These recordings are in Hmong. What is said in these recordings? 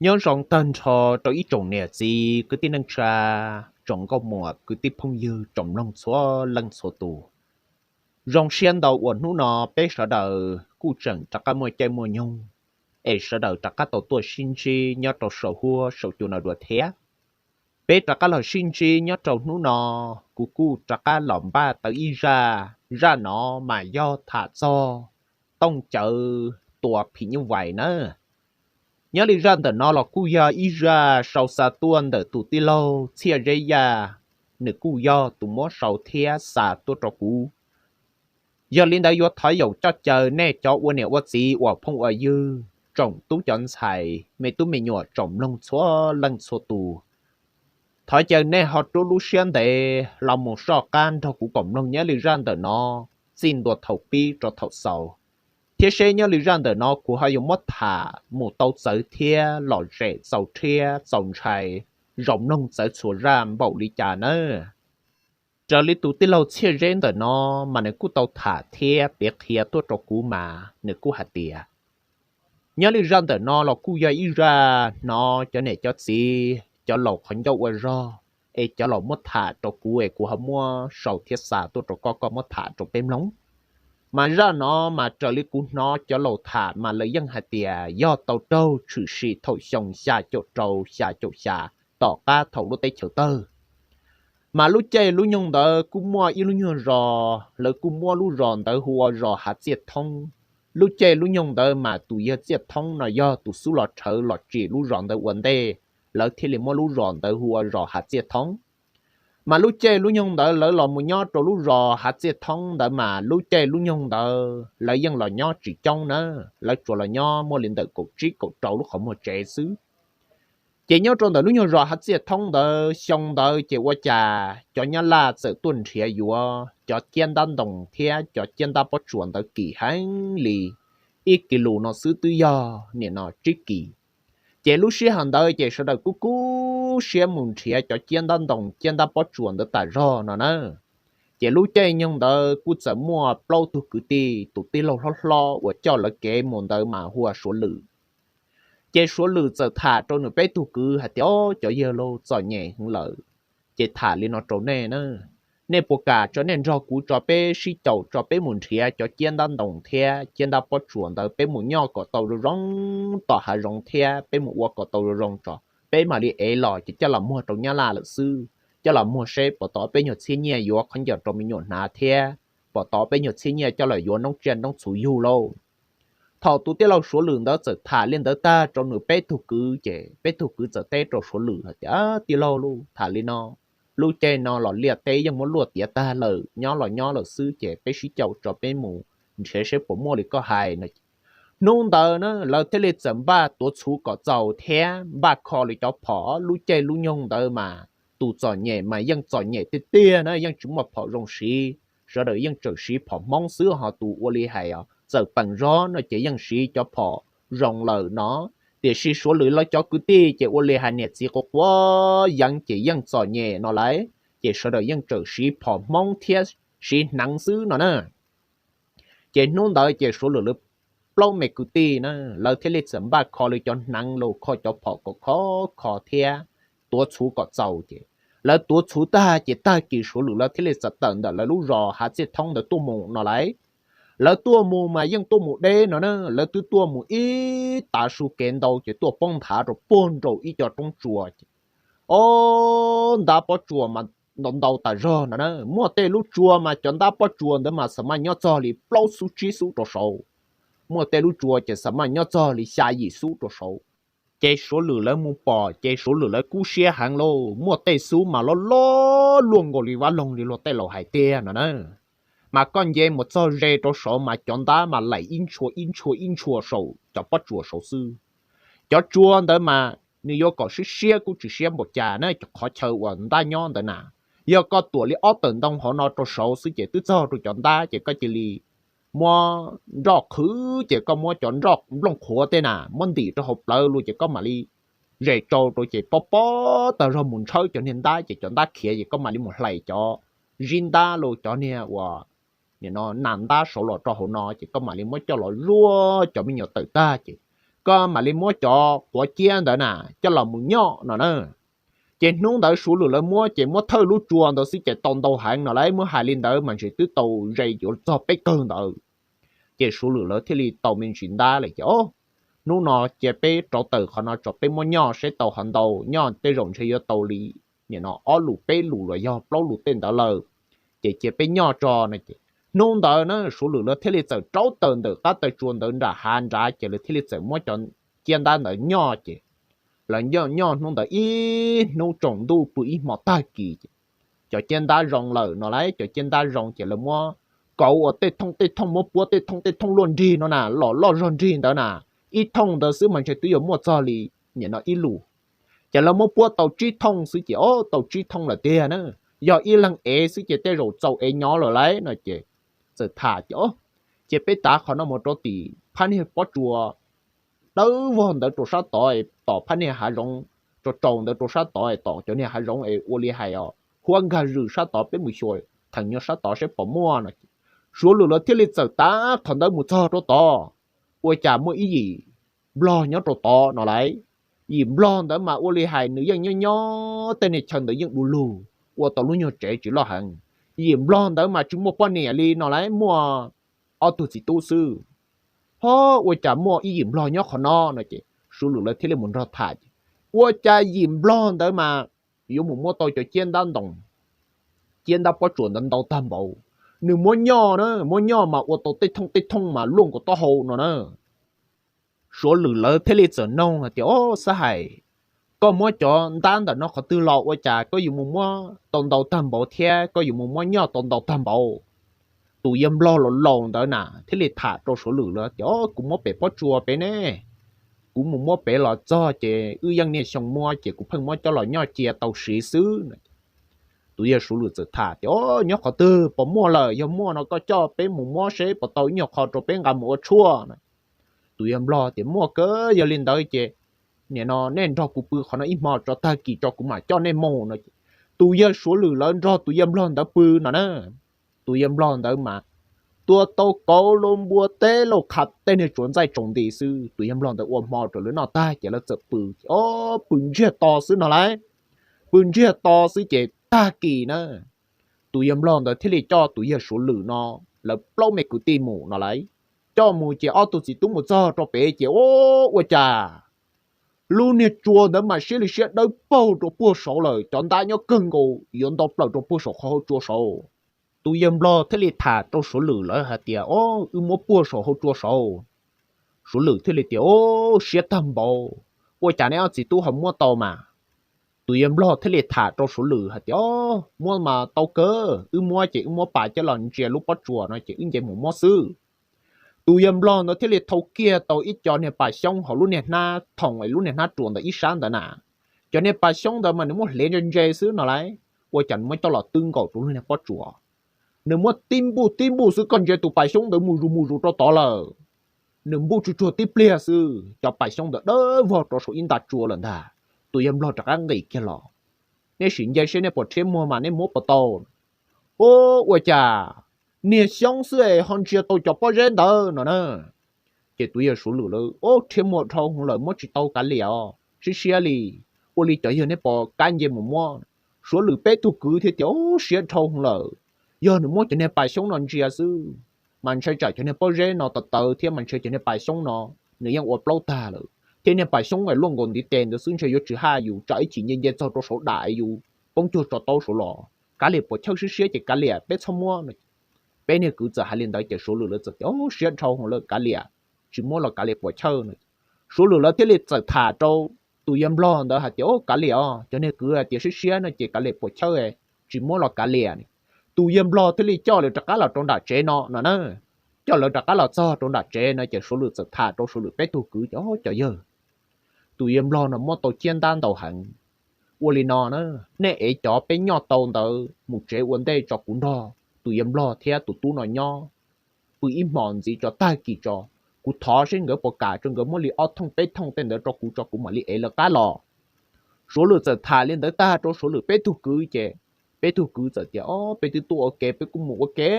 Nyob zoo tag nrho rau ib tsoom niam txiv kwv tij neej tsa, tsoom nkauj muam kwv tij phooj ywg tsoom mloog txhua leej txhua tus. Zoo siab ntau uas hnub no peb sawv daws kuj tseem rov qab muaj caij muaj nyoog, es sawv daws rov qab tau tuaj sib ntsib nyob rau saum huab saum cua no dua thiab. Peb rov qab los sib ntsib nyob rau hnub no, kuv kuj rov qab los npaj tau ib zaj. Zaj no mas yog tham txog Tooj Cawv tua phim nyuj vais na. Nyob li zaj ntawm no los kuj yog ib zaj sau xa tuaj ntawm tus tij laug Txhiaj Zeb Yaj, nws kuj yog tus muab sau thiab xa tuaj rau kuv. Yog li ntawd yuav thov yaum coj caw nej cov ua niam ua txiv uas phooj ua ywg, tsoom tub cov ntxhais, me tub me nyuam tsoom mloog txhua leej txhua tus, thov caw nej ho rub lub siab ntev los mus soj qab nrog kuv koom mloog nyob li zaj ntawm no txij ntua thaum pib rau thaum xaus, thiab seb nyob li zaj ntawm no kuv ho yuav muab tham mus tau txawv thiab lom zem txaus rhiab txaus ntshai, zoo mloog txawv txhua zaj npaum li cas nawb. Raws li tus tij laug Txhiaj Zeb ntawm no, mas nws kuj tau tham thiab piav qhia tuaj rau kuv mas nws kuj hais tias, nyob li zaj ntawm no los kuj yog ib zaj hnov cov niam cov txiv cov laus qhov ncauj ua zog, es cov laus muab tham rau kuv es kuv ho muab sau thiab xa tuaj rau koj, koj muab tham rau peb mloog. Mas zaj no mas raws li kuv hnov cov laus tham mas lawv yeej hais tias yog tau raug tshwm sim thaum xyoo xya caum rau xya caum xya, tom qab thaum lub teb chaws tawg. Mas lub caij lub nyoog ntawd kuj muaj ib lub nyuag zos, lawv kuj muab lub zos ntawd hu ua zos Hav Txiaj Thoob. Lub caij lub nyoog ntawd mas tus yawg Txiaj Thoob no yog tus xub los rhawv los tsim lub zos ntawd ua ntej, lawv thiaj li muab lub zos ntawd hu ua zos Hav Txiaj Thoob. Mas lub caij lub nyoog ntawd lawv los mus nyob rau lub zos Hav Txiaj Thoob ntawd mas lub caij lub nyoog ntawd lawv yeej los nyob tsis coob na, lawv tsuas los nyob muaj li ntawm kaum tsib kaum rau lub qhov muag tsev xwb. Ces nyob rau ntawm lub nyuag zos Hav Txiaj Thoob ntawd xyoo ntawd ces ua cas cov Nyab Laj txawm tuaj nrhiav yuav cov ciab ntab ntoo thiab cov ciab ntab pob tsuas ntawd kim heev li, ib kis lus no xwb twb yog nim no tsib kis. Ces lub sij hawm ntawd ces sawv daws kuj kub siab mus nrhiav cov ciab ntab ntoo ciab ntab pob tsuas ntawd tas zog no na. Ces lub caij nyoog ntawd kuj txawm muaj plaub tug kwv tij, tus tij laug hlob hlob uas coj lawv kev mus ntawd mas hu ua Suav Lwm. Ces Suav Lwm txawm tham rau nws peb tug kwv hais tias, o, cov yawg laus, txom nyem heev lawm, ces tham li no rau nej na, nej puas kam tso nej nrog kuv tso peb sib caum tso peb mus nrhiav cov ciab ntab ntoo thiab ciab ntab pob tsuas ntawd peb mus nyob kom tau zoo zoo tom hav zoov thiab peb mus ua kom tau zoo zoo tso, peb mam li ev los ces coj los muag rau Nyab Laj lawm xwb, coj los muag seb puas tau peb nyuag txhiab nyiaj yuav khaub ncaws rau me nyuam hnav thiab puas tau peb nyuag txhiab nyiaj coj los yuav noob tsiaj noob txhuv yug lauj. Thaum tus tij laug Suav Lwm ntawd txawm tham li ntawd tag rau nws peb tug kwv ces peb tug kwv txawm teb rau Suav Lwm hais tias, tij laug lauj, tham li no, lub caij no los liaj teb yeej muab luaj tiav tag lawm, nyob los nyob lawm xwb ces peb sib caum tso peb mus nrhiav seb puas muaj li koj hais no. Hnub ntawd na lawv thiaj li txawm npaj tuav txhuv kom txaus thiab npaj kho li cov phom. Lub caij lub nyoog ntawd mas tus txom nyem mas yeej txom nyem tiag tiag na, yeej tsis muaj phom zoo siv, sawv daws yeej tseem siv phom Hmoob xwb, ho tus ua li hais txawm peem zog no ces yeej siv cov phom zoo lawm no. Tiam sis Suav Lwm lawv cov kwv tij ces ua li hais niam txiv quav quav yeev ces yeej txom nyem no lauj, ces sawv daws yeej tseem siv phom Hmoob thiab siv hneev xwb no na. Ces hnub ntawd ces Suav Lwm lawv plaub me kwv tij na, lawv thiaj li txawm npaj kho li cov hneev los kho cov phom kom khov kho thiab tuav txhuv kom txaus ces lawv tuav txhuv tag ces tag kis Suav Lwm lawv thiaj li txawm tawm ntawm lawv lub zos Hav Txiaj Thoob ntawd tuaj mus no lauj. Lawv tuaj mus mas yeej tuaj mus deb no na, lawv twb tuaj mus ib tav su kev ntau ces tuaj poob nthav rau puag nraum ib co roob tsua ces, o, ntab pob tsuas mas ntau ntau tas zog no na. Muaj tej lub tsua mas cov ntab pob tsuas ntawd mas xam maj nyob txog li plaub xub tsib xub rau saud, muaj tej lub tsua ces xam maj nyob txog li xya yim xub rau saud. Ces Suav Lwm lawv mus pom ces Suav Lwm lawv kub siab heev lauj, muaj tej xub mas loj loj luaj nkaus li vaj loog li luag tej laus hais tiag no na. Mas koj nce mus txog ze rau saud mas cov ntab mas laim ib ntshua ib ntshua ib ntshua saum cov pob tsuas saud xwb. Cov tsua ntawd mas nws yuav kom siab siab kuj tsis siab npaum cas na, cov qhov chaw uas ntab nyob ntawd na. Yog koj tuam li ob tawm ntoo hauv no rau saud xwb ces twb txog rau cov ntab ces koj cia li muab nroj qhwv ces koj muab cov nroj nplooj qhuav tej na muab ntim rau hauv plawv los ces koj mam li zes tsau rau ces pob pob tag zog mus ntshawb cov niag ntab ces cov ntab khiav ces koj mam li mus hlais cov zib ntab los cov niag uas nim no nas ntab saud los rau hauv no ces koj mam li muab coj los zuaj cov me nyuam tawm tag ces koj mam li muab cov quav ciab ntawd na coj los mus nyoj no na. Ces hnub ntawd Suav Lwm lawv muab ces muab thawj lub tsua ntawd xwb ces tau ntau heev no lauj, muab hais li ntawd mas ntshe twb tau ze yuav txog peb kawg ntawd. Ces Suav Lwm lawv thiaj li tau me ntsis ntab lawm ces, o, hnub no cia peb rauv taws qhov no tso peb muab nyoj saib tau ho ntau, nyoj tej zaum ntshe yuav tau li nim no ob lus peb lus los yog plaub lus tej ntawd lawm, ces cia peb nyoj tso no ces hnub ntawd na Suav Lwm lawv thiaj li txawm rauv taws ntawm qab taw tsua ntawd nram hav nrad ces lawv thiaj li txawm muab cov ciab ntab ntawd nyoj ces lawv nyoj nyoj hnub ntawd ib hnub tsaus ntuj pw ib hmo tag kis ces cov ciab ntab zoo lawm no lauj, cov ciab ntab zoo ces lawv muab kauv ua tej thooj tej thooj, muab puab tej thooj tej thooj luaj nrig no na, los loj zog nrig ntawd na, ib thooj ntawd xwb mas ntshe twb yuav muaj txog li nim no ib lus. Ces lawv muab puab tau tsib thooj xwb ces, o, tau tsib thooj lawm tiag na, yog ib leeg ev xwb ces tej zaum txaus ev nyob lawm lauj no ces txawm tham ces, o, ces peb tav qhov no mus rau tim phab niag pob tsuas dawb vog ntawd rau sab tod, tom phab niag hav zoov tso tsaus ntawd rau sab tod, tom cov niag hav zoov es ua li hais os, huab nkag zws sab tod peb mus xyuas theem nyob sab tod saib puas muaj no. Suav Lwm lawv thiaj li txawm tav qhov ntawd mus txog rau tod, ua cas muaj ib yim nplog nyob rau tod no lauj. Yim nplog ntawd mas ua li hais nws yeej nyob nyob tej niag chaw ntawd yeej du lug, ua tau lub nyuag tsev tsis loj heev. Yim nplog ntawd mas tsis muaj poj niam li no lauj, muaj ob tug txiv tub xwb. Ho, ua cas muaj ib yim nplog nyob qhov no no ces Suav Lwm lawv thiaj li mus nrog tham ces, ua cas yim nplog ntawd mas yuav mus muab tau cov ciab ntab ntoo, ciab ntab pob tsuas ntawd ntau tag npaum, nws muab nyoj na, muab nyoj mas ua tau tej thooj tej thooj mas luaj nkaus taub hau no na. Suav Lwm lawv thiaj li txawm noog hais tias, o, xab hais, koj muab cov ntab ntawm no qhov twg los ua cas koj yuav mus muab tau ntau tag npaum thiab koj yuav mus muab nyoj tau ntau tag npaum? Tus yawg nplog laus laus ntawd na thiaj li tham rau Suav Lwm lawv tias, o, kuv muab pem pob tsuas pem ne, kuv mus muab pem los txog ces wb yeej niaj xyoo muab ces kuv pheej muab coj los nyoj cia tau siv xwb. Tus yawg Suav Lwm txawm tham tias, o, nyob qhov twg puas muaj lawm, yog muaj no koj coj peb mus muab seb puas tau ib nyuag qho rau peb nqa mus ua tshuaj no. Tus yawg nplog tias, muaj kawg, yog li ntawd ces nim no nej nrog kuv pw qhov no ib hmo tso, tag kis tso kuv mam coj nej mus no. Tus yawg Suav Lwm lawv nrog tus yawg nplog ntawd pw no na. Tus yawg nplog ntawd mas tua tau kauv lauj, npua teb lauj, qhav tej niag tsuas ntxaij tsaus nti xwb. Tus yawg nplog ntawd ua hmo rau lawv noj tag ces lawv txawm pw, o, pw ntsiag to xwb no lauj. Pw ntsiag to xwb ces tag kis na tus yawg nplog ntawd thiaj li coj tus yawg Suav Lwm no lawv plaub me kwv tij mus no lauj. Coj mus ces ob tug txiv tub mus txog rau pem ces, o, ua cas lub niag tsua ntawd mas siab li siab dawb paug rau puag saud lawm, cov ntab nyob kawg nkaus yuav ntau plaws rau puag saum qhov hauv tsua saud. Tus yawg nplog thiaj li tham rau Suav Lwm lawv hais tias, o, wb muab puag saum hauv tsua saud. Suav Lwm thiaj li tias, o, siab tag npaum, ua cas neb ob txiv tub ho muab tau mas? Tus yawg nplog thiaj li tham rau Suav Lwm hais tias, o, muab mas tau kawg, wb muab ces wb muab pas coj los ntsia lub pob tsuas no ces wb nce mus muab xwb. Tus yawg nplog ntawd thiaj li thau kiag tau ib co niag pas xyoob hauv lub niag hnab thoom es lub niag hnab ruas ntawd ib sab ntawd na. Cov niag pas xyoob ntawd mas nws muab hlev ntse ntse xwb no lauj, ua cas nws muab coj los twb nkaus rau lub niag pob tsuas. Nws muab tib npuj tib npuj xwb, koj ntsia tus pas xyoob ntawd mus zus mus zus rau tod lawm. Nws npuj tsuag tsuag tib pliag xwb, cov pas xyoob ntawd dawb vog rau saum ib nta tsua lawm ntag. Tus yawg nplog rov qab nqis kiag los, nej sim nce seb nej puas rhiab muag mas nej muab puas tau. O, ua cas niag xyoob xwb es ho ntsia tau cov pob zeb ntawd no na. Ces tus yawg Suav Lwm lawv, o, rhiab muag dhau hwv lawm, muab tsis tau kav liam os, siab siab li. Ua li cov yawg, nej puas kam nce mus muab? Suav Lwm peb tug kwv thiaj tias, o, siab dhau hwv lawm, yog nws muab cov niag pas xyoob no ntsia xwb mas ntshai tsam cov niag pob zeb no tawv tawv thiab mas ntshe cov niag pas xyoob no nws yeej ua plaub tag lawm, thiab niag pas xyoob es luaj nkaus ntiv tes ntawd xwb ntshe yuav tsis haj yus, tsam ib chim nce nce txog rau saud dam yus poob cuag tso taub saud los. Kav liam puas chawj, siab siab ces kav liam, peb txhob muab. Peb niag kwv txawm hais li ntawd ces Suav Lwm lawv txawm tias, o, siab dhau hwv lawm, kav liam, tsis muab los kav liam puas chawj no. Suav Lwm lawv thiaj li txawm tham rau tus yawg nplog ntawd hais tias, o, kav liam os, cov niag kwv hais tias siab siab no ces kav liam puas chawj, tsis muab los kav liam. Tus yawg nplog thiaj li coj lawv rov qab los rau nram tsev no no na. Coj lawv rov qab los txog rau nram tsev no ces Suav Lwm txawm tham rau Suav Lwm peb tug kwv tias, o, cov yawg, tus yawg nplog no muab tau ciab ntab ntau heev. Ua li no na, nej ev cov peb nyoj tau ntawd mus tsev ua ntej tso, kuv nrog tus yawg nplog thiab tus tub no nyob pw ib hmos ntxiv tso, tag kis tso, kuv thov seb nkawd puas kam rau nkawd muab li ob thooj peb thooj tej ntawd rau kuv tso, kuv mam li ev lawv qab los. Suav Lwm txawm tham li ntawd tag rau Suav Lwm peb tug kwv ces peb tug kwv txawm tias, o, peb twb tuaj ua ke, peb kuj mus ua ke.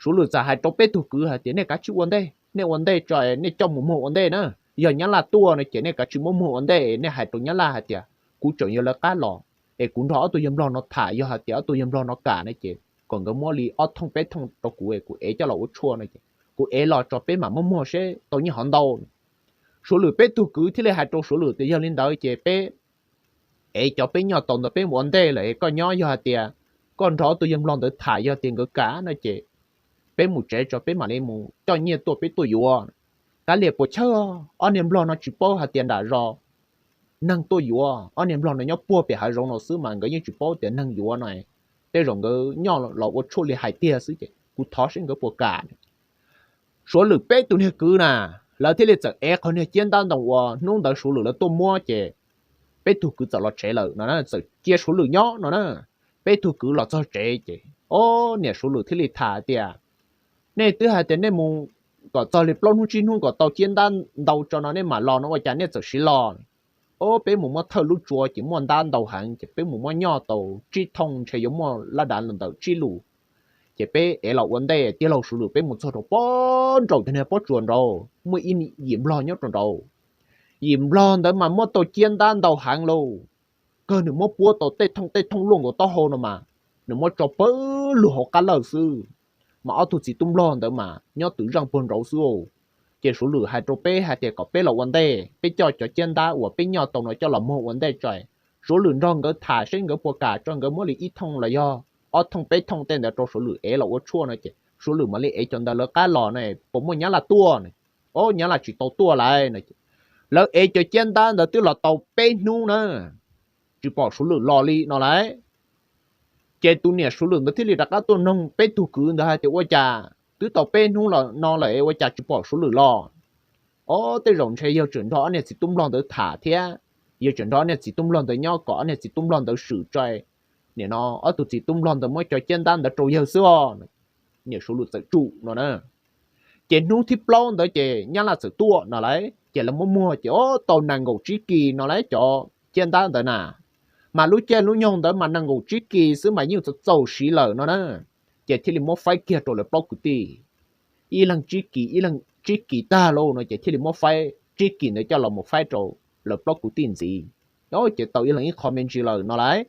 Suav Lwm txawm hais rau peb tug kwv hais tias, nej kav tsij ua ntej, nej ua ntej tso, nej coj mus muag ua ntej na, yog Nyab Laj tuaj no ces nej kav tsij muab muag ua ntej, nej hais rau Nyab Laj hais tias kuv tseem yog lawv qab los, es kuv nrog ob tug yawg Nplog no tham, yog hais tias ob tug yawg Nplog no kam no ces kom nkawd muab li ob thooj peb thooj rau kuv es kuv ev coj los ua tshuaj no ces kuv ev los tso peb mam muab muag seb tau nyiaj hov ntau. Suav Lwm peb tug kwv thiaj li hais rau Suav Lwm tias yog li ntawd ces peb ev cov peb nyob tau ntawd peb mus ua ntej lawm es koj nyob, yog hais tias koj nrog ob tug yawg Nplog ntawd tham yog tias nkawd kam no ces peb mus tsev tso peb mam li mus coj nyiaj tuaj peb tuaj yuav. Kav liam puas chawj, ob niag Nplog no tsis paub hais tias nram zos neeg tuaj yuav, ob niag Nplog no nyob puag pem hav zoov no xwb mas nkawd yeej tsis paub tias neeg yuav no, tej zaum nkawd nyob los ua tshuaj li hais tiag xwb ces kuv thov seb nkawd puas kam. Suav Lwm peb tug niag kwv na, lawv thiaj li txawm ev qhov niag ciab ntab ntoo uas hnub ntawd Suav Lwm lawv tuaj muab ces peb tug kwv txawm los tsev lawm no, txawm cia Suav Lwm nyob no na. Peb tug kwv los txog tsev ces o, niam Suav Lwm thiaj li tham tias nej twb hais tias nej mus kom txog li plaub hnub tsib hnub kom tau ciab ntab ntau tso no nej mam los no ua cas nej txawm siv los? O, peb mus muab thawj lub tsua ces muaj ntab ntau heev ces peb mus muab nyob tau tsib thooj ntshe yuav muaj laj dav los ntawm tsib lus, ces peb ev los ua ntej. Tij laug Suav Lwm peb mus txog rau pob nraum cov niag pob tsuas nraud muaj ib yim Nplog nyob rau nraud. Yim Nplog ntawd mas muab tau ciab ntab ntau heev lauj, kawg nws muab puab tau tej thooj tej thooj luaj nkaus taub hau no mas nws muab tso pawg lug hauv qab lawj xwb. Mas ob tug txiv tub Nplog ntawd mas nyob twm zeej puag nraud xwb. Ces Suav Lwm hais rau peb hais tias kom peb los ua ntej, peb coj cov ciab ntab uas peb nyob tau no coj los muag ua ntej tso, Suav Lwm nrog nkawd tham seb nkawd puas kam tso nkawd muab li ib thooj los yog ob thooj peb thooj tej ntawd rau Suav Lwm ev los ua tshuaj no ces Suav Lwm mam li ev cov ntawd lawv qab los no puas muaj Nyab Laj tuaj no. O, Nyab Laj tsis tau tuaj lawm no. Lawv ev cov ciab ntab ntawd twb los tau peb hnub na, tsis pom Suav Lwm los li no lawm. Ces tus niam Suav Lwm ntawd thiaj li rov qab tuaj noog peb tug kwv ntawd hais tias ua cas twb tau peb hnub no lawm ua cas tsis pom Suav Lwm los? O, tej zaum ntshe yawg tseem nrog ob niag txiv tub Nplog ntawd tham thiab, yawg tseem nrog ob niag txiv tub Nplog ntawd nyob kom ob niag txiv tub Nplog ntawd swm tso, nim no ob tug txiv tub Nplog ntawd muab cov ciab ntab ntawd rau yawg xwb os. Niam Suav Lwm txawm tsum no na. Ces hnub thib plaub ntawd ces Nyab Laj txawm tuaj no lawm ces lawv muab muag ces o, tau nees nkaum tsib kis no lawm cov ciab ntab ntawd na. Mas lub caij lub nyoog ntawd mas nees nkaum tsib kis xwb mas yeej txaus txaus siv lawm no na. Ces thiaj li muab faib kiag rau lawv plaub kwv tij, ib leeg tsib kis, ib leeg tsib kis tag lauj no ces thiaj li muab faib tsib kis ntawd coj los mus faib rau lawv plaub kwv tij ntxiv. O, ces tau ib leeg ib qho me ntsis lawm no lawm.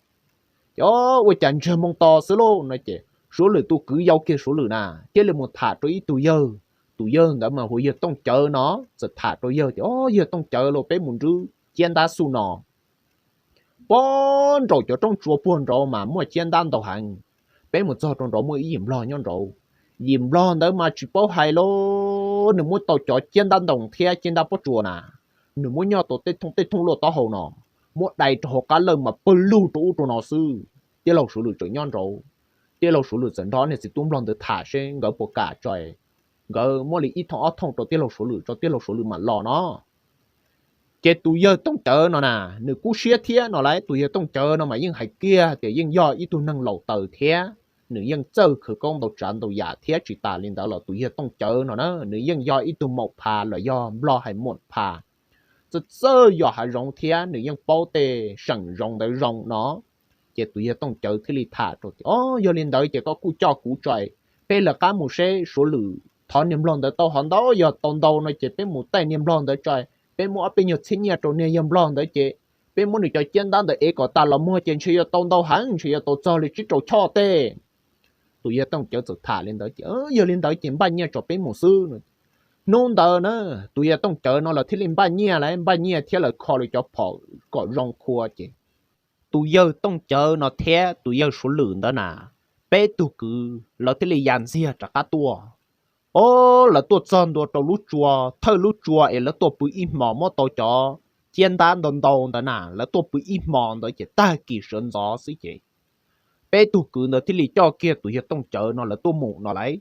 Ces o, ua cas ntsiag moo to xwb lauj no ces Suav Lwm tus kwv yau kiag Suav Lwm na thiaj li mus tham rau ib tug yawg. Tus yawg ntawd mas hu ua yawg Tooj Cawv no, txawm tham rau yawg tias o, yawg Tooj Cawv lauj, peb mus nrhiav ciab ntab xub no. Pob nraum cov roob tsua puag nraud mas muaj ciab ntab ntau heev. Peb mus txog rau nraud muaj ib yim Nplog nyob nraud. Yim Nplog ntawd mas tsis paub hais lauj, nws muab tau cov ciab ntab ntoo thiab ciab ntab pob tsuas na, nws muab nyob tau tej thooj tej thooj luaj taub hau no, muab dai rau hauv qab lawj mas pawg lug rau ub rau no xwb. Tij laug Suav Lwm tseem nyob nraud. Tij laug Suav Lwm txawm nrog niag txiv tub Nplog ntawd tham seb nkawd puas kam tso, nkawd muab li ib thooj ob thooj rau tij laug Suav Lwm tso tij laug Suav Lwm mam los no. Ces tus yawg Tooj Cawv no na, nws kub siab thiab no lawm. Tus yawg Tooj Cawv no mas yeej hais kiag tias yeej yog ib tug neeg laus taws thiab, nws yeej txawj khawv koob ntau tsav ntau yam thiab. Tsis tas li ntawd los tus yawg Tooj Cawv no na nws yeej yog ib tug maum pha los yog Nplog hais muam pha, txawj txawj yos hav zoov thiab nws yeej paub tej seem zoov ntawd zoo no. Ces tus yawg Tooj Cawv thiaj li tham rau tias o, yog li ntawd ces koj kuj coj kuv tso, peb lawv qab mus seb Suav Lwm thov niag Nplog ntawd tau hov ntau, yog tau ntau no ces peb mus taij niag Nplog ntawd tso, peb muab ob peb nyuag txhiab nyiaj rau niag yawg Nplog ntawd ces peb muab nws cov ciab ntab ntawd ev kom tas los muag ces ntshe yuav tau ntau heev, ntshe yuav tau txog li tsib rau choj tej. Tus yawg Tooj Cawv txawm tham li ntawd ces yog li ntawd ces npaj nyiaj tso peb mus xwb. Hnub ntawd na, tus yawg Tooj Cawv no lawv thiaj li npaj nyiaj, lawv npaj nyiaj thiab lawv kho li cov phom kom zoo khua ces tus yawg Tooj Cawv no thiab tus yawg Suav Lwm ntawd na, peb tug kwv lawv thiaj li ya ntxiag rov qab tuaj. O, lawv tuaj txog ntua rau lub tsua, thawj lub tsua es lawv tuaj pw ib hmos muab tau cov ciab ntab ntau ntau ntawd na, lawv tuaj pw ib hmos ntawd ces tag kis sawv ntxov xwb ces peb tug kwv ntawd thiaj li coj kiag tus yawg Tooj Cawv no lawv tuaj mus no lauj.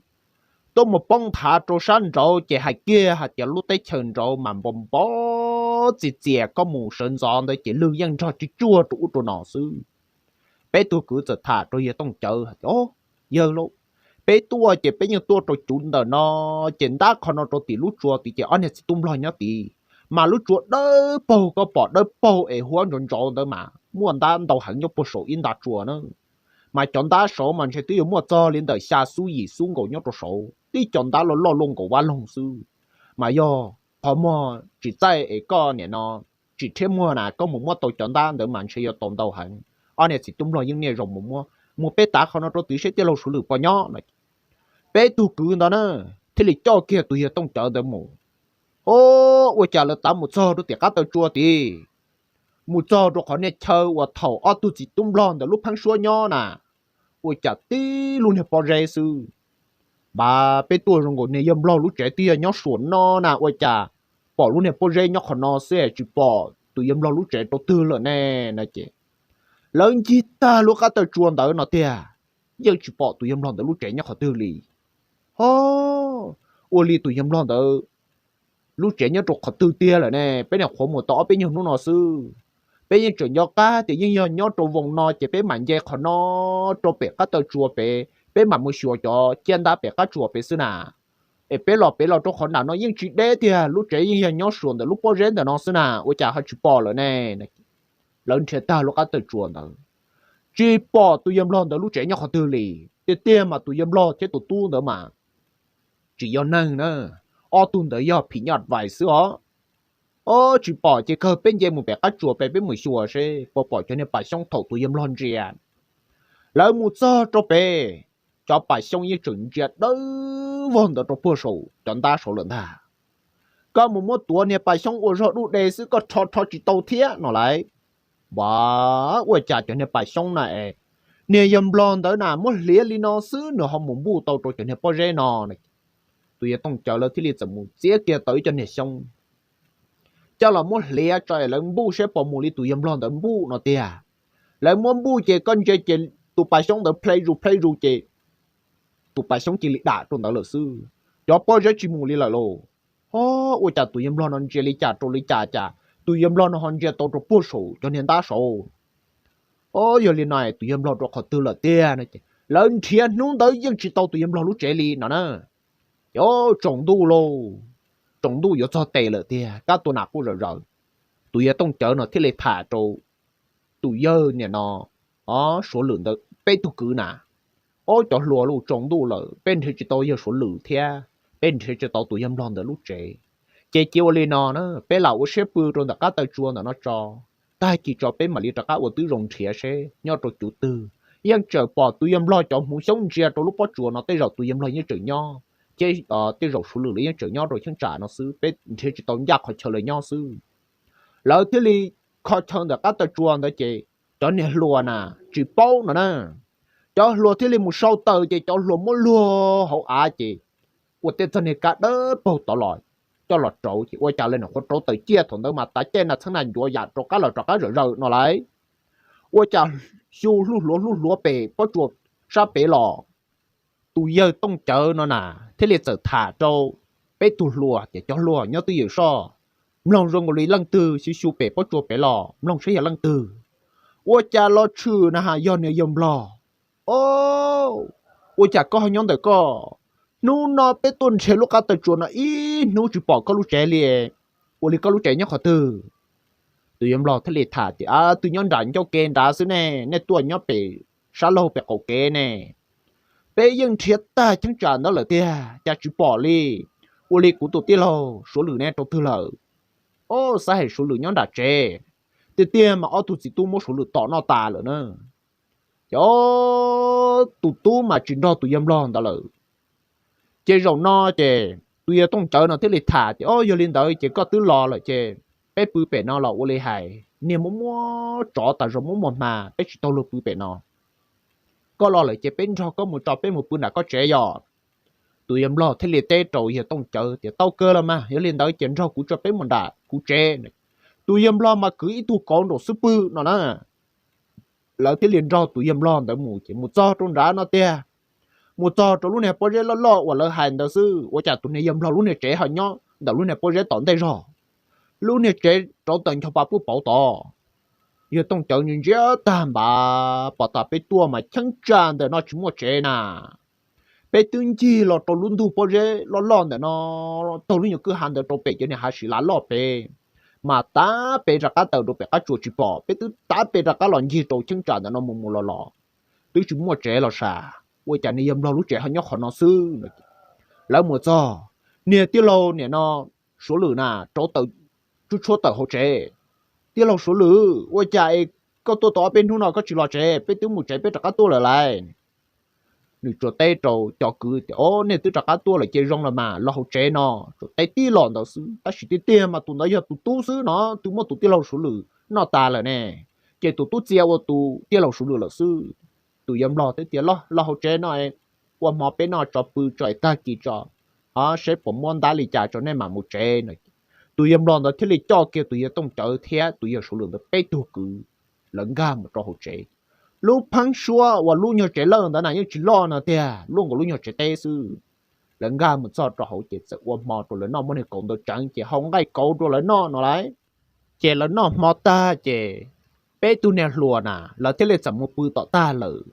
Tuaj mus poob nthav rau sab nraud ces hais kiag hais tias lub teb chaws nraud mas npau npau txias txias, koj mus sawv ntxov ntawd ces lwg yeej nrog tsis tsuag rau ub rau no xwb. Peb tug kwv txawm tham rau yawg Tooj Cawv hais tias o, yawg lauj, peb tuaj ces peb yeej tuaj rau cuv ntawm no, ces ntab qhov no rau tim lub tsua tid ces ob niag txiv tub Nplog nyob tid, mas lub tsua dawb paug, koj pom dawb paug es huab ntsaus ntsaus ntawd mas muaj ntab ntau heev nyob puag saum ib nta tsua na. Mas cov ntab saud mas ntshe twb yuav muaj txog li ntawm xya xub yim xub nkaus nyob rau saud, tib co ntab loj loj luaj nkaus vaj loog xwb. Mas yog qhov muag tsis txaij es koj niam no tsis rhiab muag na, koj mus muab tau cov ntab ntawd mas ntshe yuav tau ntau heev. Ob niag txiv tub nplog yeej niaj zaus mus muab, mus peb tav qhov no rau tid seb tij laug Suav Lwm puas nyob no. Peb tug kwv ntawd na thiaj li coj kiag tus yawg Tooj Cawv ntawd mus. O, ua cas lawv tav mus txog rau tim qab taw tsua tid, mus txog rau qhov niag chaw uas thaum ob tug txiv tub nplog ntawd lub pheeb suab nyob na, ua cas tib lub niag pob zeb xwb. Npaj peb tuaj zoo nkaus niag yawg nplog lub tsev twb yog nyob suam no na, ua cas pom lub niag pob zeb nyob qhov no xwb es tsis pom tus yawg nplog lub tsev rau twg lawm ne no ces lawv ncig tag lub qab taw tsua ntawd no tiag, yeej tsis pom tus yawg nplog ntawd lub tsev nyob qhov twg li. O, ua li tus yawg nplog ntawd lub tsev nyob rau qhov twg tiag lawm ne? Peb niam qhuav mus tau ob peb nyuag hnub no xwb, peb yeej tseem nco qab tias yeej yog nyob rau voos no ces peb mam nce qhov no rau pem qab taw tsua pem, peb mam mus xyuas cov ciab ntab pem qab tsua pem xwb na. Es peb los pem los rau qhov nram no yeej tsis deb tiag, lub tsev yeej yog nyob suam ntawm lub pob zeb ntawm no xwb na, ua cas ho tsis pom lawm ne? Lawv nrhiav tag lub qab taw tsua ntawd, tsis pom tus yawg nplog ntawd lub tsev nyob qhov twg li. Tiag tiag mas tus yawg nplog thiab tus tub ntawd mas tsis yog neeg na, ob tug ntawd yog phim nyuj vais xwb os. O, tsis pom ces kawg peb nce mus pem qab tsua pem peb mus xyuas seb puas pom cov niag pas xyoob thaum tus yawg nplog ntsia. Lawv mus txog rau pem, cov pas xyoob yeej tseem ntsia dawb vog ntawd rau puag saum cov ntab saud lawm ntag. Koj mus muab tuav niag pas xyoob ua zog duj de xwb koj rho rho tsis tau thiab no lauj. Npaj ua cas cov niag pas xyoob na es niag yawg nplog ntawd na muab hliav li no xwb nws ho mus npuj tau rau cov niag pob zeb no. Tus yawg Tooj Cawv lawv thiaj li txawm mus txiav kiag tau ib co niag xyoob coj los muab hliav tso es lawv npuj seb puas mus li tus yawg nplog ntawd npuj no tiag. Lawv muab npuj ces koj ntsia ces tus pas xyoob ntawd plhe zus plhe zus ces tus pas xyoob cia li dam rau ntawd lawm xwb, cov pob zeb tsis mus li lawm lauj. O, ua cas tus yawg nplog no ntsia li cas rau li cas cas tus yawg nplog no ho ntsia tau rau puag saum cov niag ntab saud. O, yog li no tus yawg nplog rau qhov twg lawm tiag no ces lawv nrhiav hnub ntawd yeej tsis tau tus yawg nplog lub tsev li no na. Ces tsaus ntuj lauj, tsaus ntuj yuav txog tes lawm tiag, kab tua nas quj zawm zaws. Tus yawg Tooj Cawv no thiaj li tham rau tus yawg niam no, o, Suav Lwm ntawd peb tug kwv na. O, cov hluas lauj, tsaus ntuj lawm peb nrhiav tsis tau yawg Suav Lwm thiab peb nrhiav tsis tau tus yawg nplog ntawd lub tsev. Ces cia ua li no na, peb lam ua siab pw rau ntawm qab taw tsua ntawm no tso, tag kis tso peb mam li rov qab ua tib zoo nrhiav seb nyob rau cuv twg. Yeej tseem pom tus yawg nplog cov hmuv xyoob ntsia rau lub pob tsuas no, tej zaum tus yawg nplog yeej tseem nyob, thiab tej zaum Suav Lwm lawv yeej tseem nyob rau cheeb tsam no xwb, peb nrhiav tsis tau ncaj qhov chaw lawv nyob xwb. Lawv thiaj li kho chaw ntawm qab taw tsua ntawd ces cov niag hluas na tsis paub no na. Cov hluas thiaj li mus sau taws ces cov hluas muab luag hauv av ces ua tej txoj niag kab dawb paug tod los coj los rauv ces ua cas lawv nyuam qhuav rauv taws ciaj thaum ntawd mas tav caij na txheeb na ncuav yam rov qab los rov qab zawm zaws no lauj. Ua cas xyu hlub hluav hlub hluav pem pob tsuas sab pem los, tus yawg Tooj Cawv no na thiaj li txawm tham rau peb tug hluas ces cov hluas nyob twj ywm soj, mloog zoo nkaus li leej twg xyu xyu pem pob tsuas pem los mloog saib yog leej twg. Ua cas los tshwm na has yog niag yawg nplog. O, ua cas koj ho nyob ntawm koj? Hnub no peb tuaj nrhiav lub qab taw tsua no ib hnub tsis pom koj lub tsev li, ua li koj lub tsev nyob qhov twg? Tus yawg nplog thiaj li tham tias, twb nyob nram ncauj ke nrad xwb ne, nej tuaj nyob pem sab laug pem qaum kev ne. Peb yeej nrhiav tag cheeb tsam ntawd lawm tiag cas tsis pom li. Ua li kuv tus tij laug Suav Lwm ne rau twg lawm? O, xav hais Suav Lwm nyob nram tsev. Tiag tiag mas ob tug txiv tub muab Suav Lwm tom noj tas lawm na. Ces tus tub mas tsis nrog tus yawg nplog ntawd lawm. Ces zaum no ces tus yawg Tooj Cawv no thiaj li tham tias, o, yog li ntawd ces koj twb los lawm ces peb pw pem no los ua li hais, niag muaj muaj tsov tas zog muaj muaj hma, peb tsis tau luag pw pem no. Koj los lawm ces peb nrog koj mus tso peb mus pw nram koj tsev yom. Tus yawg nplog thiaj li teb rau yawg Tooj Cawv tias, tau kawg los mas, yog li ntawd ces nrog kuv tso peb mus nram kuv tsev. Tus yawg nplog mas kwv ib tug kauv nraum xub pwg no na. Lawv thiaj li nrog tus yawg nplog ntawd mus ces mus txog rau nrad no tiag, mus txog rau lub niag pob zeb loj loj uas lawv hais ntawd xwb, ua cas tus niag yawg nplog lub niag tsev ho nyob ntawm lub niag pob zeb tom ntej zog. Lub niag tsev rauv taws ncho pa puj pauv tod. Yawg Tooj Cawv ntsia tag npav, pom tas peb tuaj mas cheeb tsam ntawm no tsis muaj tsev na. Peb twb ncig los rau lub ntug pob zeb loj loj ntawm no, taug lub nyuag kwj ha ntawd rau pem cov niag hav siv lav loj pem, mas tav pem rov qab taws rau pem qab tsuas tsis pom, peb twb tav pem rov qab los ncig rau cheeb tsam ntawm no mus mus los los, twb tsis muaj tsev los sav, ua cas niag yawg nplog lub tsev ho nyob qhov no xwb. Lawv mus txog, niag tij laug niam no Suav Lwm na rauv taws, tshuab tshuab tawm hauv tsev. Tij laug Suav Lwm, ua cas es koj tuaj tau ob peb hnub no koj tsis los tsev? Peb twb mus tsev peb rov qab tuaj lawm lauj. Nws tsuas teb rau cov kwv tias, O, nej twb rov qab tuaj lawm ces zoo lawm mas, los hauv tsev no. Tsuas teb tib los ntawd xwb, tab sis tiag tiag mas tus ntawd yog tus tub xwb no, twb muab tus tij laug Suav Lwm noj tas lawm ne. Ces tus tub txia ua tus tij laug Suav Lwm lawm xwb. Tus yawg nplog twb tias, Los, los hauv tsev no, ua hmo peb noj tso pw tso es tag kis tso, o, seb puas muab ntab li cas tso nej mam mus tsev no. Tus yawg nplog ntawd thiaj li coj kiag tus yawg Tooj Cawv thiab tus yawg Suav Lwm ntawd peb tug kwv, lawv nkag mus rau hauv tsev. Lub pheeb suab uas lub nyuag tsev lawj ntawd na yeej tsis loj no tiag, luaj nkaus lub nyuag tsev teb xwb. Lawv nkag mus txog rau hauv ces txawm ua hmo rau lawv noj, muab niag kauv ntawd tseev ces hau nqaij kauv rau lawv noj no lauj. Ces lawv noj hmo tag ces peb tug niag hluas na lawv thiaj li txawm mus pw tom tag lawm.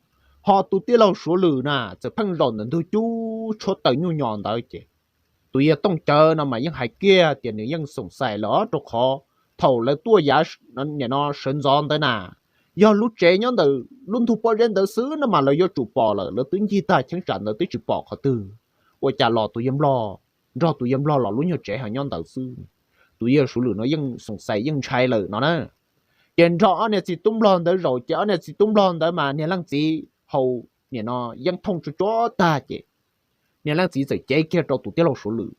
Ho tus tij laug Suav Lwm na txawm pheej zaum ntawm ntug cub tshuab taws nyuj nyos ntawd ces tus yawg Tooj Cawv no mas yeej hais kiag tias nws yeej xoom xais lawm, rau qhov thaum lawv tuaj yav nim no sawv ntxov ntawd na, yog lub tsev nyob ntawm lub ntug pob zeb ntawd xwb no mas lawv yuav tsum pom lawm, lawv twb ncig tag cheeb tsam ntawd twb tsis pom qhov twg. Ua cas los tus yawg nplog, nrog tus yawg nplog los lub nyuag tsev ho nyob ntawd xwb. Tus yawg Suav Lwm no yeej xoom xais yeej ntshai lawm no na. Ces nrog ob niag txiv tub nplog ntawd zaum ces ob niag txiv tub nplog ntawd mas niag leej txiv hau nim no yeeb thooj tsuag tsuag tag ces niag leej txiv txawm cev kiag rau tus tij laug Suav Lwm.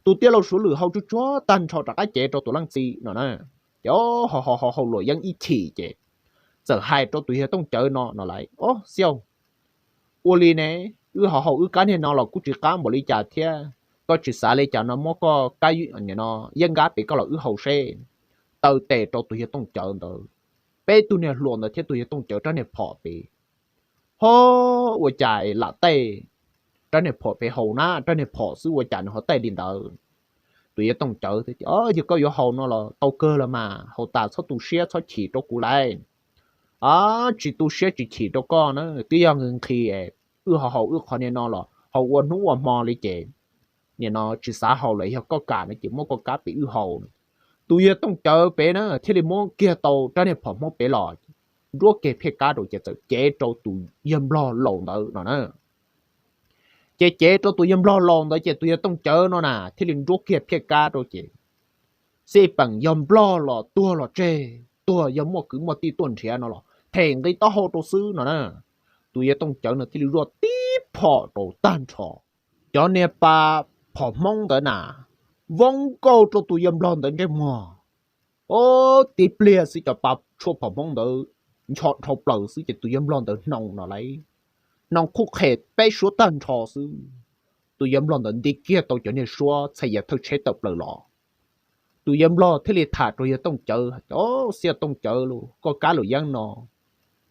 Tus tij laug Suav Lwm hau tsuag tsuag tag nrho rov qab cev rau tus leej txiv no na. Ces ho ho hau luam yeeb ib chim ces txawm hais rau tus yawg Tooj Cawv no no lauj, O, xib aw, ua li ne, wb ho hau wb kab niag no los kuj tsis qab npaum li cas thiab, koj tsis xav li cas no muab koj kab yeeb nkab pem koj los wb hau seb. Taw tes rau tus yawg Tooj Cawv ntawd, peb tug niag hluas ntawd thiab tus yawg Tooj Cawv rab niag phom pem. Ho, ua cas lam taij rab niag phom pem hau na, rab niag phom xwb ua cas nws ho taij li ntawd. Tus yawg Tooj Cawv tias, Yog koj yuav hau no los tau kawg los mas, hau tas txhob tu siab txhob chim rau kuv lauj. A, tsis tu siab tsis chim rau koj na, twb yog nqhis nqhis, wb ho hau wb qhov niag no los hau ua hnub ua hmo li ces nim no tsis xav hau lawm, yog koj kam no ces muab koj kab pem wb hau. Tus yawg Tooj Cawv pem na thiaj li muab kiag tau rab niag phom Hmoob pem los, nruab kiag phiaj kab rau ces txawm cev rau tus yawg nplog laus ntawd no na. Ces cev rau tus yawg nplog laus ntawd ces tus yawg Tooj Cawv no na thiaj li nruab kiag phiaj kab rau ces xij peem yog nplog los tuag los tseg, tuag yog muaj kwv muaj tij tuaj nrhiav no los them nqi taub hau rau xwb no na. Tus yawg Tooj Cawv no thiaj li zuaj tib phom rau tag nrho. Cov niag pa phom Hmoob ntawd na voob nkaug rau tus yawg nplog ntawd ntsej muag. O, tib pliag xwb cov pa tshuaj phom Hmoob ntawd ncho dhau plaws xwb ces tus yawg nplog ntawd hnoos no lauj, hnoos qhuj qhem peb suab tag nrho xwb. Tus yawg nplog ntawd nti kiag tau cov niag suab txhais yas thawj tsheb tawm plaws los. Tus yawg nplog thiaj li tham rau yawg Tooj Cawv, O, xib aw Tooj Cawv lauj, koj kab luam yeeb no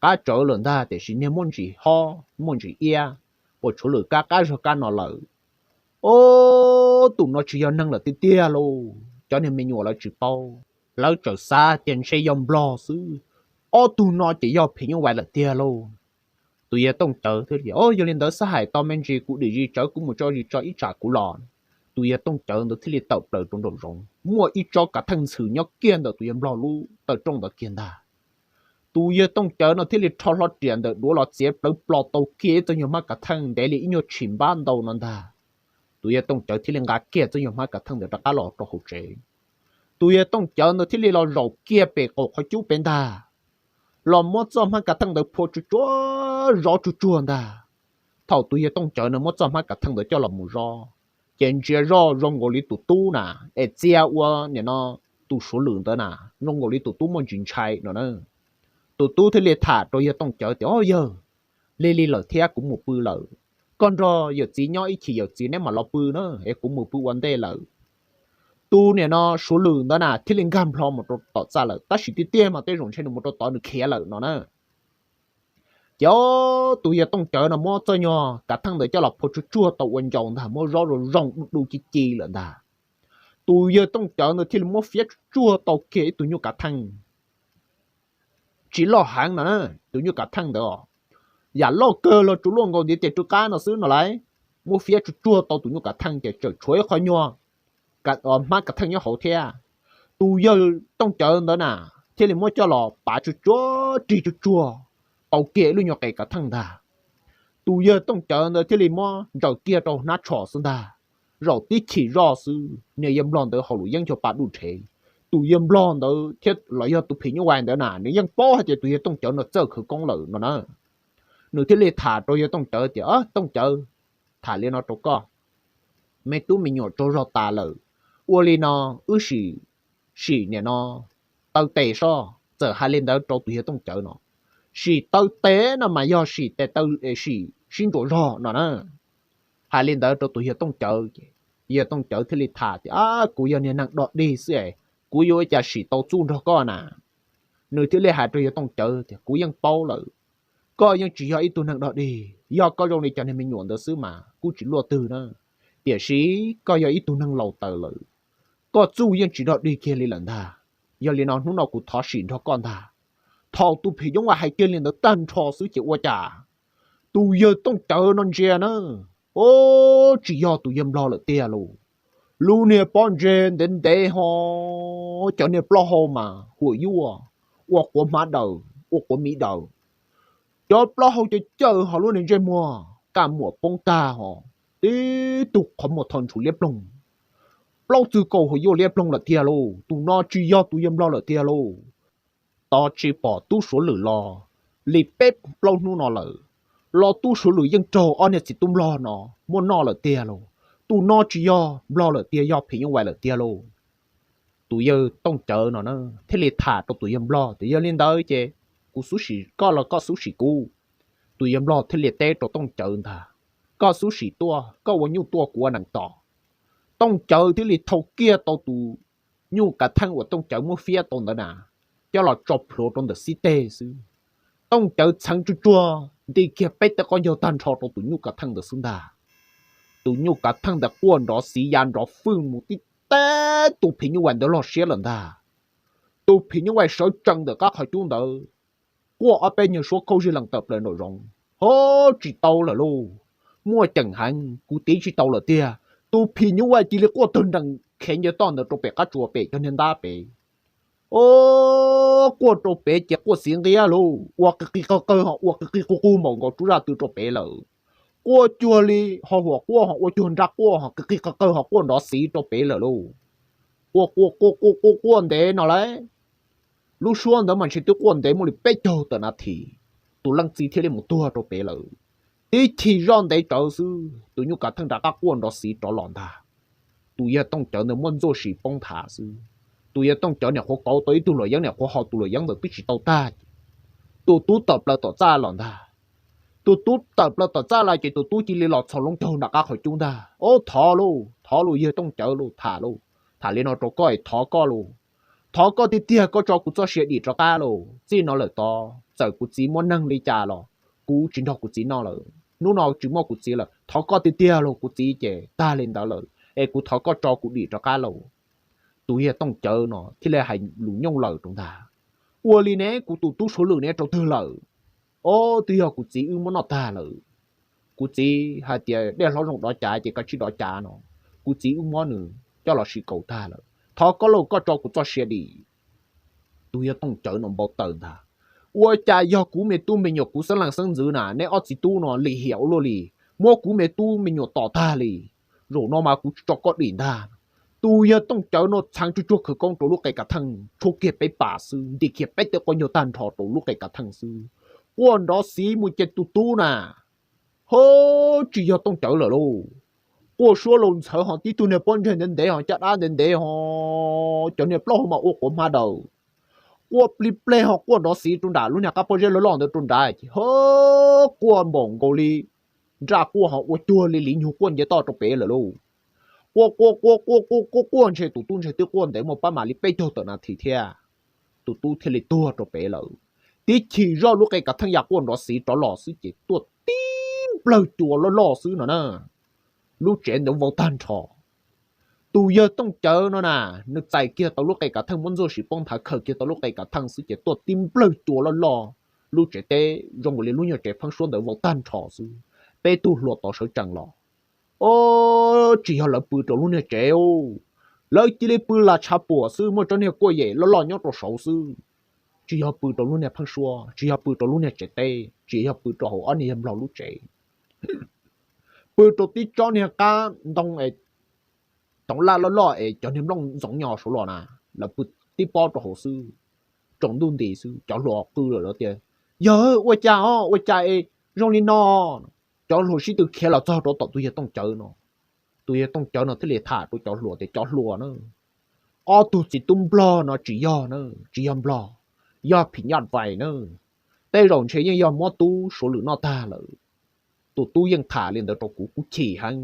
qab tsawv lawm ntag, tiam sis niag muaj ntsis hob muaj ntsis iab, puas tshuav lwm kab qab zog kab no lawm. O, tus no tsis yog neeg lawm tiag tiag lauj. Cov niag me nyuam lawv tsis paub, lawv txawm xav tias ntshe yog nplog xwb, ob tug no ces yog phim nyuj vais lawm tiag lauj. Tus yawg Tooj Cawv thiaj li, O, yog li ntawd xab hais tau me ntsis kuv dim zis tsawv kuv mus tso zis tso ib tsam kuv los. Tus yawg Tooj Cawv ntawd thiaj li tawm plaws rau nraum zoov, muaj ib tsob kav theej ntxhw nyob kiag ntawm tus yawg nplog lub taw rooj ntawd kiag ntag. Tus yawg Tooj Cawv no thiaj li rho hlo riam ntawm duav los txiav plawv plo tau kiag ib txoj nyuag hmab kav theej ntev li ib nyuag tshim npab ntau no ntag. Tus yawg Tooj Cawv thiaj li nqa kiag txoj nyuag hmab kav theej ntawd rov qab los rau hauv tsev. Tus yawg Tooj Cawv ntawd thiaj li los zaum kiag pem qaum qhov cub pem ntag, los muab txoj hmab kav theej ntawd phua tsuag tsuag zov tsuag tsuag ntag. Thaum tus yawg Tooj Cawv no muab txoj hmab kav theej ntawd coj los mus zov, ces ntsia zoj zoo nkaus li tus tub na, es txia ua nim no tus Suav Lwm ntawd na, zoo nkaus li tus tub muaj ntsis ntshai no na. Tus tub thiaj li tham rau yawg Tooj Cawv tias, O yawg, lig lig lawm thiab kuv mus pw lawm. Koj nrog yawm txiv nyob ib chim yawm txiv neb mam los pw na, es kuv mus pw ua ntej lawm. Tus nim no Suav Lwm ntawd na thiaj li nkag nplho mus rau tom txaj lawm, tab sis tiag tiag mas tej zaum ntshe nws mus rau tod nws khiav lawm no na. Ces tus yawg Tooj Cawv no muab txoj nyuag kav theej ntawd coj los phua tsuag tsuag tau ua ncau ntag, muab zov zoo zoo du du ci ci lawm ntag. Tus yawg Tooj Cawv ntawd thiaj li muab fiab tsuag tsuag tau kiag ib tug nyuj kav theej tsis loj heev no na. Tus nyuj kav theej ntawd yam loj kawg los tsuas luaj nkaus ntiav tes rwb qab no xwb no lauj. Muab fiab tsuag tsuag tau tus nyuj kav theej ces tseem tshuav ib qho nyuag hmab kav theej nyob hauv thiab. Tus yawg Tooj Cawv ntawd na thiaj li muab coj los pav tsuag tsuag rig tsuag tsuag tau kiag ib lub nyuag qe kav theej ntag. Tus yawg Tooj Cawv ntawd thiaj li muab ntsaws kiag rau hnab tsho xwb ntag. zaum tib chim zoj xwb niag yawg nplog ntawd hauv lub yeeb nchuav pa dub rhe. Tus yawg nplog ntawd thiab los yog tus phim nyuj vais ntawd na nws yeej paub hais tias tus yawg Tooj Cawv no txawj khawv koob lawm no na. Nws thiaj li tham rau yawg Tooj Cawv tias, Tooj Cawv, tham li no rau koj, me tub me nyuam tsaug zog tas lawm, ua li no, wb sim, sim niam no taw tes soj. Txawm hais li ntawd rau tus yawg Tooj Cawv no, sim taw tes no mas yog sim tes taw, sim sib ntsuas zog no na. Hais li ntawd rau tus yawg Tooj Cawv ces yawg Tooj Cawv thiaj li tham tias, Kuv yog niag neeg dog dig xwb es kuv yuav ua cas sim tau txuj nrog koj na. Nws thiaj li hais rau yawg Tooj Cawv tias, Kuv yeej paub lawm, koj yeej tsis yog ib tug neeg dog dig. Yog koj zoo li cov niag me nyuam ntawd xwb mas kuj tsis luaj twg na, tiam sis koj yog ib tug neeg laus taws lawm, koj txuj yeej tsis dog dig kiag li lawm ntag. Yog li no hnub no kuv thov sim nrog koj ntag. Thaum tus phim nyuj vais hais kiag li ntawd tag nrho xwb ces ua cas tus yawg Tooj Cawv no ntsia na, o, tsis yog tus yawg nplog lawm tiag lauj. Lub niag pob ntseg ntev ntev ho, cov niag plaub hau mas huam yuaj, ua quav hmab daws, ua quav miv daws. Cov plaub hau cawv cawv ho lub niag ntsej muag kaj muam poob tag ho, tib tug qhov muag tho ntshum liab ploog, plaub txwg kaus huam yuaj liab ploog lawm tiag lauj. Tus no tsis yog tus yawg nplog lawm tiag lauj. Tos tsis pom tub suav lwm los li peb plaub hnub no lawm, los tub suav lwm yeej raug ob niag txiv tub nplog no muab noj lawm tiag lauj. Tus no tsis yog nplog lawm tiag, yog phim nyuj vais lawm tiag lauj. Tus yawg Tooj Cawv no na thiaj li tham rau tus yawg nplog tias, Yog li ntawd ces kuv xub sim koj los koj xub sim kuv. Tus yawg nplog thiaj li teb rau Tooj Cawv ntag, Koj xub sim tuaj, koj ua nyuj tuaj kuv ua nees tos. Tooj Cawv thiaj li thau kiag tau tus nyuj kav theej uas Tooj Cawv muab fiab tau ntawd na, coj los tso plhuav rau ntawm xib teg xwb. Tooj Cawv txheev tsuag tsuag nti kiag peb teg qaub ncaug tag nrho rau tus nyuj kav theej ntawd xwb ntag. Tus nyuj kav theej ntawd quaj nrov xiv ya nrov fwj mus tib teg, tus phim nyuj vais ntawd loj siab lawm ntag. Tus phim nyuj vais sawv tsees ntawm qab qhov cub ntawd, quaj ob peb nyuag suab khaub zig lees tawm plaws nraum zoov. Ho, tsis tau lawm lauj, muaj ceem heev, kuv tiv tsis tau lawm tiag. Tus phim nyuj vais cia li quaj tawg nrees khiav ncaws toj ntawd rau pem qab tsuas pem cov niag ntab pem. O, quaj rau pem ces quaj xiv nqiab lauj, ua qi qi qawg qawg ho ua qi qi qug qug npaum nkaus rub zaj tw rau pem lawm. Quaj cuag li ho huam quaj ho ua cuag nrab quaj ho qi qi qawg qawg ho quaj nrov xiv rau pem lawm lauj. Quaj quaj quaj quaj quaj quaj ntev no lauj. Lub suab ntawd mas ntshe twb quaj ntev muaj li peb caug tawm nas this, tus leej txiv thiaj li mus tuag rau pem lawm. Tib chim zoj ntev tsawv xwb tus nyuj kav theej rov qab quaj nrov xiv rov los ntag. Tus yawg Tooj Cawv ntawd muab ntxuaj sis poob nthav xwb. Tus yawg Tooj Cawv niam qhuav kauv tau ib tug luam yeeb, niam qhuav haus tus luam yeeb ntawd twb tsis tau tag ces tus tub tawm plaws tom txaj los ntag. Tus tub tawm plaws tom txaj los ces tus tub cia li los txhos loob caug nram qab qhov cub ntag. Ob, thov lauj, thov lauj, yawg Tooj Cawv lauj, tham lauj, tham li no rau koj es thov koj lauj. Thov koj tiag tiag koj tso kuv txoj sia dim rov qab lauj. Txij no lawm tod txawm kuv txiv muab neeg li cas los kuv tsis nrog kuv txiv noj lawm. Hnub no tsis muaj kuv txiv lawm, thov koj tiag tiag lauj, kuv txiv ces tag li ntawd lawm es kuv thov koj tso kuv dim rov qab lauj. Tus yawg Tooj Cawv no thiaj li hais lus nyooj lawm rau ntag. Ua li ne, kuv tus tub suav lwm ne rau twg lawm? Ob, twb yog kuv txiv wb muab noj tag lawm. Kuv txiv hais tias dej hlob zoo dov cav ces koj tsis dov cav no, kuv txiv wb muab nws coj los sim kaus tag lawm. Thov koj lauj, koj tso kuv txoj sia dim. Tus yawg Tooj Cawv no npau taws ntag. Ua cas yog kuv me tub me nyuam, kuv xeeb leej xeeb ntxwv na, neb ob txiv tub no lim hiam ua luaj li, muab kuv me tub me nyuam tom tag li. Zaum no mas kuv tsis tso koj dim ntag. Tus yawg Tooj Cawv no txheev tsuag tsuag khawv koob rau lub qe kav theej tshuab kiag peb pas xwb, nti kiag peb teg quaj ncaug tag nrho rau lub qe kav theej xwb. Quaj nrov xiv mus ces tus tub na, ho, tsis yog Tooj Cawv lawm lauj. Quaj suab laus ntxhawv ho tib tug niag pob ntseg ntev ntev ho caj dab ntev ntev ho, cov niag plaub hau mas ua quav hmab daws. Quaj plig pleg ho quaj nrov xiv rau nram lub niag qab pob zeb loj loj ntawd rau nrad ces ho, quaj npaum nkaus li nraj quaj ho ua cuag li liv nyug quaj nce toj rau pem lawm lauj. Quaj quaj quaj quaj quaj quaj quaj ntshe tus tub ntshe twb quaj ntev muaj pab mam li peb caug tawm nas this thiab, tus tub thiaj li tuag rau pem lawm. Tib chim zoj lub qe kav theej ya quaj nrov xiv rov los xwb ces tuaj tib nplawg cua loj loj xwb no na. Lub tsev ntawd vau tag nrho. Tus yawg Tooj Cawv no na, nws txais kiag tau lub qe kav theej muab ntxuaj sis poob nthav khaws kiag tau lub qe kav theej xwb ces tuaj tib nplawg cua loj loj. Lub tsev teb zoo nkaus li lub nyuag tsev pheeb suab ntawd vau tag nrho xwb. Peb tug hluas tod sawv tsees los, o, tsis yog lawv pw rau lub niag tsev, lawv cia li pw las tshav puam xwb, muaj tsob niag kuaj yem loj loj nyob rau saud xwb. Tsis yog pw rau lub niag pheeb suab, tsis yog pw rau lub niag tsev teb, tsis yog pw rau hauv ob niag yawg nplog lub tsev. Pw rau tib tsob niag qab ntoo es toov laj loj loj es cov niag nplooj ntxoov nyo saud los na, lawv pw tib pob rau hauv xwb, tsaus ntuj nti xwb. Cov hluas qw lawm tias, Yawg, ua cas os, ua cas es zoo li no? Cov hluas sib tw khiav los txog rau tom tus yawg Tooj Cawv no. Tus yawg Tooj Cawv no thiaj li tham rau cov hluas tias, Cov hluas na, ob tug txiv tub nplog no tsis yog na, tsis yog nplog, yog phim nyuj vais na. Tej zaum ntshe yeej yog muab tub Suav Lwm noj tag lawm. Tus tub yeej tham li ntawd rau kuv, kuv chim heev,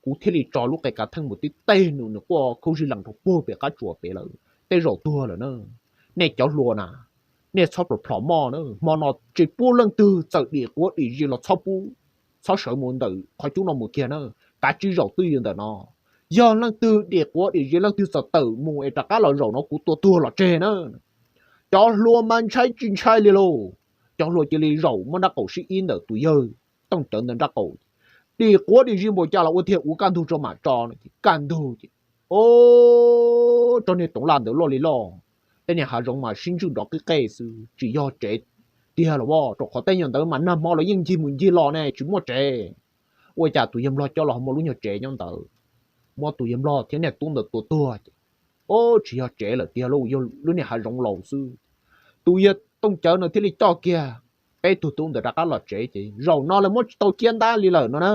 kuv thiaj li tso lub qe kav theej mus tib teg nws, nws quaj khaub zig lees rau puag pem qab tsuas pem lawm, tej zaum tuag lawm na. Nej cov hluas na, nej txhob plhom plhom moj na, hmo no tsis pub leej twg txawm dim quav dim zis los txhob pub, txhob sawv mus ntawm qhov cub no mus kiag na. Kav tsij zaum twj ywm ntawm no, yog leej twg dim quav dim zis leej twg txawm tawm mus es rov qab los zaum no kuv tua tuag los tseg na. Cov hluas mas ntshai tsis ntshai li lauj, cov hluas cia li zaum muab nrab qaum sib ib ntawm tus yawg Tooj Cawv ntawd nrab qaum. Dim quav dim zis npaum cas los ua tiag, ua kaj ntug tso mam tso no ces kaj ntug ces, o, tsob niag toov laj ntawd loj li loj, tej niag hav zoov mas sib ntswj nrov qib qej xwb, tsis yog tsev tiag los as, rau qhov tej nyuag ntawd mas nag hmo los yeej ncig mus ncig los ne, tsis muaj tsev. Ua cas tus yawg nplog coj los ho muaj lub nyuag tsev nyob ntawd, muab tus yawg nplog thiab niag tub ntawd tua tuag ces, o, tsis yog tsev lawm tiag lauj, yog lub niag hav zoov laus xwb. Tus yawg Tooj Cawv no thiaj li coj kiag peb tug tub ntawd rov qab los tsev ces zaum no lawv muab tsis tau ciab ntab li lawm no na.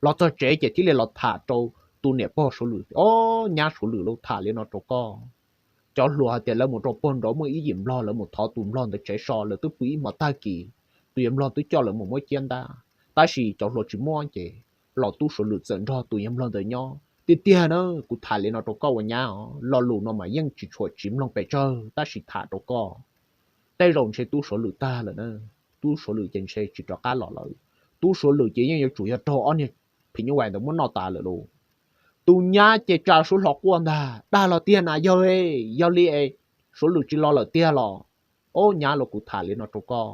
Los txog tsev ces thiaj li los tham rau tus niam pog Suav Lwm, O, nyab Suav Lwm, lawv tham li no rau koj. Cov hluas hais tias lawv mus rau puag nraud muaj ib yim nplog, lawv mus thov tus nplog ntawd tsev so, lawv twb pw ib hmos tag kis, tus yawg nplog twb coj lawv mus muab ciab ntab, tab sis cov hluas tsis muab ces los tub Suav Lwm txawm nrog tus yawg nplog ntawd nyob tiag tiag na. Kuv tham li no rau koj ua nyab os, lo lus no mas yeej tsis tshua tsiv mloog pes tsawg tab sis tham rau koj, tej zaum ntshe tub Suav Lwm tag lawm na. Tub Suav Lwm ces ntshe tsis rov qab los lawm. Tub Suav Lwm ces yeej yuav tsum yog raug ob niag phim nyuj vais ntawd muab noj tas lawm lauj. Tus nyab ces tsa suab hlo quaj ntag, Dag los tiag na yawg, yog li es Suav Lwm tsis los lawm tiag los? O, nyab los, kuv tham li no rau koj,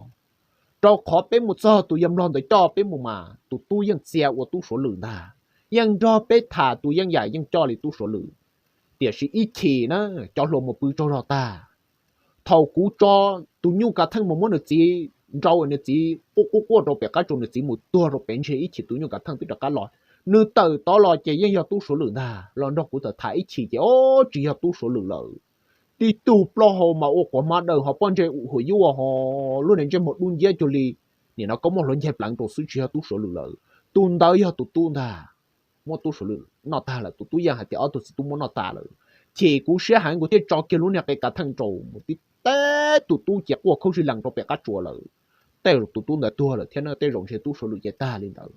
rau qhov peb mus txog tus yawg nplog ntawd coj peb mus mas tus tub yeej txia ua tub Suav Lwm ntag, yeej nrog peb tham, tus yeej yam yeej coj li tub Suav Lwm. Tiam sis ib chim na, cov hluas mus pw tsaug zog tag, thaum kuv tso tus nyuj kav theej mus muab nws txiv nrau, nws txiv quaj quaj quaj rau pem qab tsuas, nws txiv mus tuag rau pem, ntshe ib chim tus nyuj kav theej twb rov qab los. Nws tawm tod los ces yeej yog tub Suav Lwm ntag, los nrog kuv tham tham ib chim ces, o, tsis yog tub Suav Lwm lawm. Tib tug plaub hau mas ua quav hmab daws, ho pob ntseg huam yuaj, ho lub niag ntsej muag dub nciab cuag li nim no koj muab hluav ncaig pleev rau xwb, tsis yog tub Suav Lwm lawm. Tus ntawd yog tus tub ntag, muab tub Suav Lwm noj tag lawm. Tus tub yeej hais tias ob tug txiv tub muab noj tas lawm. Chim kuv siab heev, kuv thiaj tso kiag lub niag qe kav theej rau mus tib teg, tus tub ces quaj khaub zig lees rau pem qab tsuas lawm. Tej zaum tus tub ntawd tuag lawm thiab na, tej zaum ntshe tub Suav Lwm ces tag li ntawd.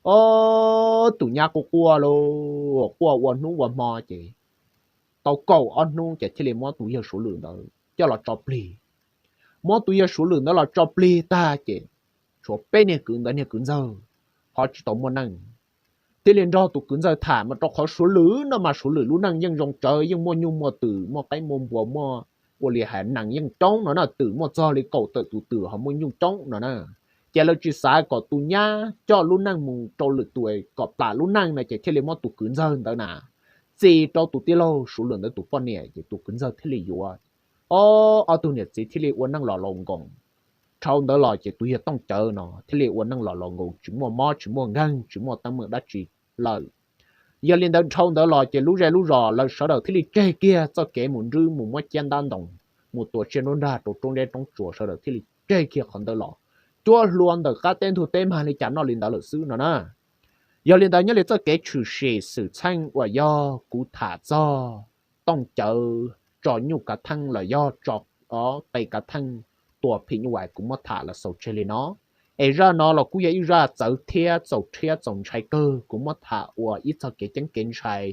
O, tus nyab quaj quaj lauj, quaj ua hnub ua hmo ces tau kaum ob hnub ces thiaj li muab tus yawg Suav Lwm ntawd coj los tso plig. Muab tus yawg Suav Lwm ntawd los tso plig tag ces tshuav peb niag kwv ntawd niag kwv ntxawg ho tsis tau muaj neej, thiaj li nrog tus kwv ntxawg tham mas rau qhov Suav Lwm no mas Suav Lwm lub neej yeej zoo tsawv, yeej muaj nyuj muaj twm, muaj qaib muaj npua, muaj ua li hais nees yeej coob no na, twm muaj txog li kaum tawm tus twm ho muaj nyuj coob no na. Ces lawv tsis xav kom tus nyab coj lub neej mus rau lwm tus kom plam lub neej no ces thiaj li muab tus kwv ntxawg ntawd na txis rau tus tij laug Suav Lwm ntawd tus poj niam ces tus kwv ntxawg thiaj li yuav. O, ob tug niam txiv thiaj li ua neej los laus nkoos. Dhau ntawd los ces tus yawg Tooj Cawv no thiaj li ua neej los laus nkoos, tsis muaj mob tsis muaj nkeeg, tsis muaj teeb meem dab tsi lawm. Yog li ntawd dhau ntawd los ces lub zej lub zos lawv sawv daws thiaj li tseg kiag txoj kev mus nrwb mus muab ciab ntab ntoos, mus tua tsiaj nruab nrag rau roob zeb roob tsuas, sawv daws thiaj li tseg kiag qhov ntawd los, cuab hlua ntawm qab teb ntug teb mag li cas noj li ntawd lawm xwb no na. Yog li ntawd nyob li txoj kev tshwm sim xwm txheej uas yog kuv tham txog Tooj Cawv tso nyuj kav theej los yog tso qe kav theej tua phim nyuj vais kuv muab tham los xaus tseg li no. Es zaj no los kuj yog ib zaj txawv thiab txaus rhiab txaus ntshai kawg, kuv muab tham ua ib txoj kev ceeb kev ntshai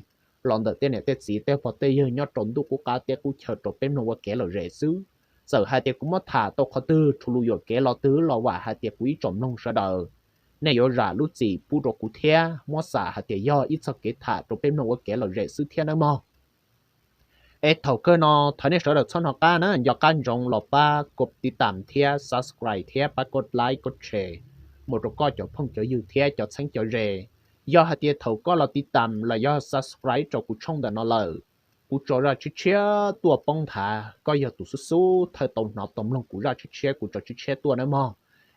los ntawm tej niam tej txiv tej pog tej yawg nyob rau ntuj qub qab teb qub chaw rau peb mloog ua kev lom zem xwb. Txawm hais tias kuv muab tham tau qhov twg tshuav lus yuam kev los twg los vam hais tias kuv ib tsoom mloog sawv daws nej yuav zam lub txim pub rau kuv thiab muab xam hais tias yog ib txoj kev tham rau peb mloog ua kev lom zem xwb thiab nawb mog. Es thaum kawg no thov nej sawv daws txhob hnov qab na, nco qab ntsoov los pab koj tiv tam thiab subscribe thiab pab koj like koj share mus rau koj cov phooj cov ywg thiab cov txheeb cov ze. Yog hais tias thaum koj los tiv tam los yog subscribe rau kuv tshooj ntawm no lawm, kuv tso zaj tshiab tshiab tuaj poob nthav, koj yog tus xub xub thawj tau hnov tau mloog kuv zaj tshiab tshiab kuv tso tshiab tshiab tuaj nawb mog.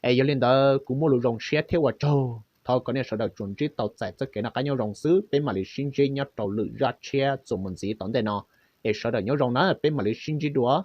Es yog li ntawd kuv muaj lus zoo siab thiab ua tsaug Thov kom nej sawv daws tsuas ntsib tau txais txoj kev noj qab nyob zoo xwb, peb mam li sib ntsib nyob rau lwm zaj tshiab txuas mus ntxiv tom ntej no. Es sawv daws nyob zoo na, peb mam li sib ntsib dua.